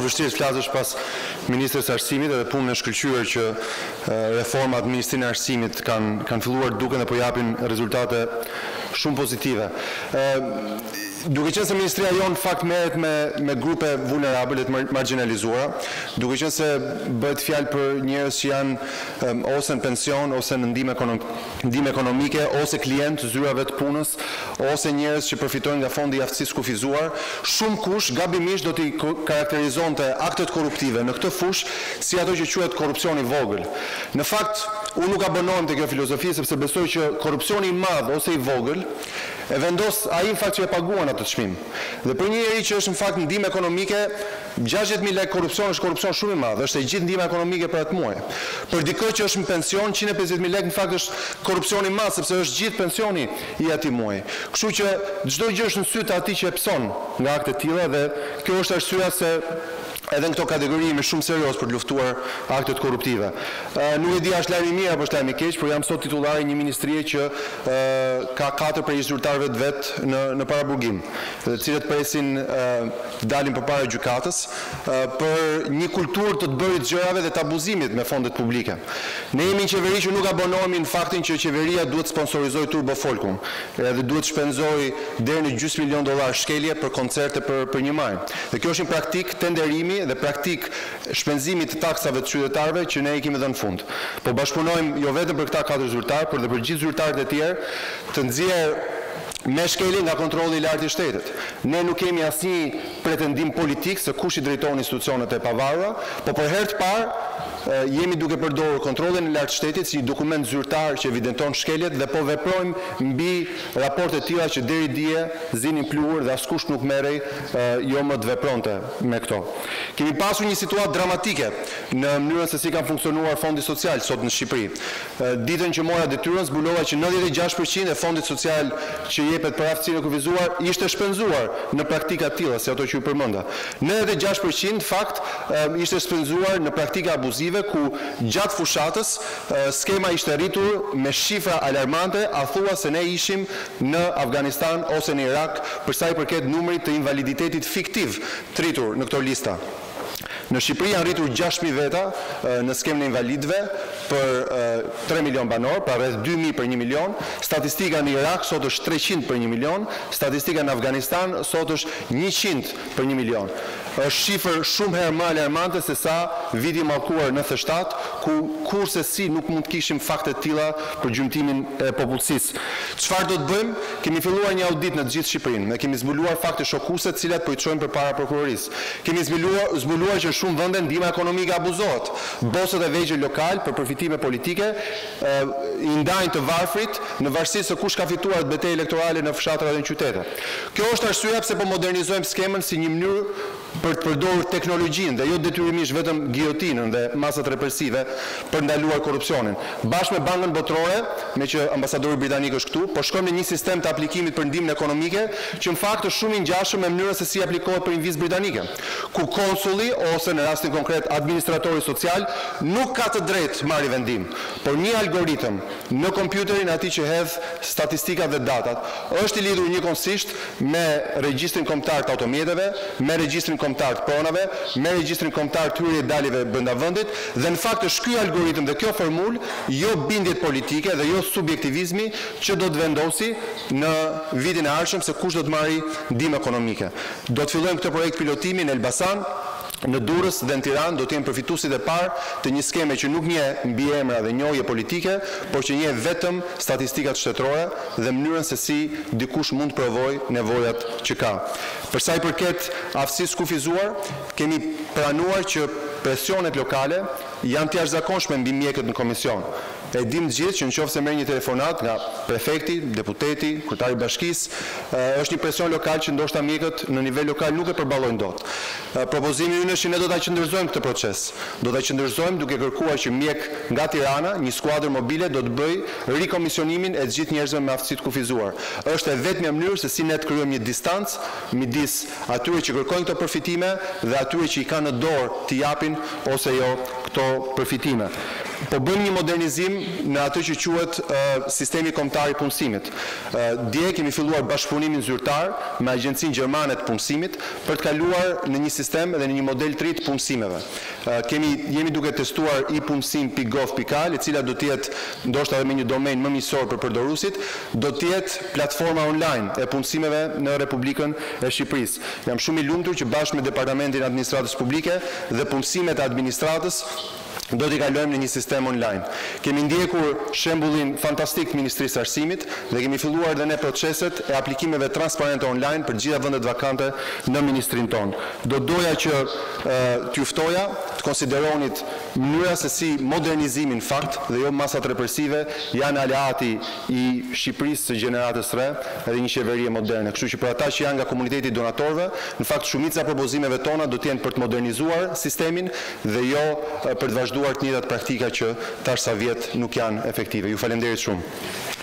Gjithmonë vështirë të flasësh pas ministres së Arsimit edhe punën e shkëlqyer që reformat në Ministrinë e Arsimit kanë kanë filluar të duken dhe po japin rezultate shumë pozitive. Duke qenë se ministria jonë në fakt merret me me grupe vulnerabël dhe të margjinalizuara, duke qenë se bëhet fjalë për njerëz që janë ose në pension ose në ndihmë ndihmë ekonomike ose klientë të zyrave të punës ose njerëz që përfitojnë nga fondi i aftësisë së kufizuar, shumëkush gabimisht do t'i karakterizonte aktet korruptive në këtë fushë si ato që quhet korrupsion i vogël. Në fakt, unë nuk abonohem te kjo filozofi sepse besoj që korrupsioni i madh ose i vogël e vendos ai në fakt që e paguan atë çmim. Dhe për një njeri që është në fakt në ndihmë ekonomike, 60.000 lekë korrupsion është korrupsion shumë i madh, është e gjithë ndihma ekonomike për atë muaj. Për dikë që është në pension, 150.000 lekë në fakt është korrupsion i madh sepse është gjithë pensioni i atij muaji. Kështu që çdo gjë është në sy të atij që e pëson nga akte të tilla dhe kjo është arsyeja se edhe në këto kategori jemi shumë serioz për të luftuar aktet korruptive. Nuk e di a është lajm i mirë apo është lajm i keq, por jam sot titullari i një ministrie që ka katër prej zyrtarëve të vet në në paraburgim, të cilët presin të dalin përpara gjykatës për një kulturë të të bërit gjërave dhe të abuzimit me fondet publike. Ne jemi një qeveri që nuk abonohemi në faktin që qeveria duhet të sponsorizojë Turbo Folkun dhe duhet të shpenzojë deri në gjysmë milion dollarë shkelje për koncerte për për një maj. Dhe kjo është një praktikë tenderimi dhe praktikë shpenzimi të taksave të qytetarëve që ne i kemi dhënë fund. Po bashkëpunojmë jo vetëm për këta katër zyrtarë, por dhe për gjithë zyrtarët e tjerë të nxjerrë me shkelje nga Kontrolli i Lartë i Shtetit. Ne nuk kemi asnjë pretendim politik se kush i drejton institucionet e pavarura, po për herë të parë jemi duke përdorur Kontrollin e Lartë të Shtetit si një dokument zyrtar që evidenton shkeljet dhe po veprojmë mbi raporte të tilla që deri dje zinin pluhur dhe askush nuk merrej jo më të vepronte me këto. Kemi pasur një situatë dramatike në mënyrën se si kanë funksionuar fondi social sot në Shqipëri. Ditën që mora detyrën zbulova që 96% e fondit social që jepet për aftësinë e kufizuar ishte shpenzuar në praktika të tilla si ato që ju përmenda. 96% në fakt ishte shpenzuar në praktika abuzive ku gjatë fushatës skema ishte rritur me shifra alarmante, a thua se ne ishim në Afganistan ose në Irak për sa i përket numrit të invaliditetit fiktiv të rritur në këto lista. Në Shqipëri janë rritur 6.000 veta në skemën e invalidëve për 3 milion banorë, pra rreth 2.000 për 1 milion. Statistika në Irak sot është 300 për 1 milion, statistika në Afganistan sot është 100 për 1 milion. Është shifër shumë herë më alarmante se sa viti i mallkuar 97, ku kurrsesi nuk mund të kishim fakte të tilla për gjymtimin e popullsisë. Çfarë do të bëjmë? Kemi filluar një audit në të gjithë Shqipërinë dhe kemi zbuluar fakte shokuese të cilat po i çojmë përpara prokurorisë. Kemi zbuluar, zbuluar që në shumë vende ndihma ekonomike abuzohet. Bosët e vegjël lokal për përfitime politike i ndajnë të varfrit në varësi se kush ka fituar atë betejë elektorale në fshatra dhe në qytete. Kjo është arsyeja pse po modernizojmë skemën si një mënyrë për të përdorur teknologjinë dhe jo detyrimisht vetëm gijotinën dhe masat represive për të ndaluar korrupsionin. Bashkë me Bankën Botërore, meqë ambasadori britanik është këtu, po shkojmë në një sistem të aplikimit për ndihmën ekonomike që në fakt është shumë i ngjashëm me mënyrën se si aplikohet për një vizë britanike, ku konsulli ose në rastin konkret administratori social nuk ka të drejtë të marrë vendim, por një algoritëm në kompjuterin e atij që hedh statistikat dhe datat është i lidhur njëkohësisht me regjistrin kombëtar të automjeteve, me regjistrin kombëtar të pronave, me regjistrin kombëtar të hyrje daljeve brenda vendit dhe në fakt është ky algoritëm dhe kjo formulë, jo bindjet politike dhe jo subjektivizmi që do të vendosi në vitin e ardhshëm se kush do të marrë ndihmë ekonomike. Do të fillojmë këtë projekt pilotimi në Elbasan, në Durrës dhe në Tiranë do të jenë përfituesit e parë të një skeme që nuk njeh mbiemra dhe njohje politike, por që njeh vetëm statistikat shtetërore dhe mënyrën se si dikush mund të provojë nevojat që ka. Për sa i përket aftësisë së kufizuar, kemi pranuar që presionet lokale janë të jashtëzakonshme mbi mjekët në komision. E dimë të gjithë që në qoftë se merr një telefonatë nga prefekti, deputeti, kryetari i bashkisë, është një presion lokal që ndoshta mjekët në nivel lokal nuk e përballojnë dot. Propozimi ynë është që ne do ta qendërzojmë këtë proces. Do ta qendërzojmë duke kërkuar që mjek nga Tirana, një skuadër mobile do të bëjë rikomisionimin e të gjithë njerëzve me aftësi të kufizuar. Është e vetmja mënyrë se si ne të krijojmë një distancë midis atyre që kërkojnë këto përfitime dhe atyre që i kanë në dorë t'i japin ose jo këto përfitime. Po bëjmë një modernizim në atë që quhet sistemi kombëtar i punësimit. Dje kemi filluar bashkëpunimin zyrtar me Agjencinë Gjermane të Punësimit për të kaluar në një sistem dhe në një model të ri të punësimeve. Kemi jemi duke testuar e-punësim.gov.al, e cila do të jetë ndoshta edhe me një domain më miqësor për përdoruesit, do të jetë platforma online e punësimeve në Republikën e Shqipërisë. Jam shumë i lumtur që bashkë me Departamentin e Administratës Publike dhe punësimet e administratës do t'i kalojmë në një sistem online. Kemi ndjekur shembullin fantastik të Ministrisë së Arsimit dhe kemi filluar dhe ne proceset e aplikimeve transparente online për të gjitha vendet vakante në ministrinë tonë. Do doja që t'ju ftoja të konsideronit mënyra se si modernizimi në fakt dhe jo masat represive janë aleati i Shqipërisë së gjeneratës së re dhe një qeverie moderne. Kështu që për ata që janë nga komuniteti i donatorëve, në fakt shumica e propozimeve tona do të jenë për të modernizuar sistemin dhe jo për të vazhduar të njëjtat praktika që tash sa vjet nuk janë efektive. Ju faleminderit shumë.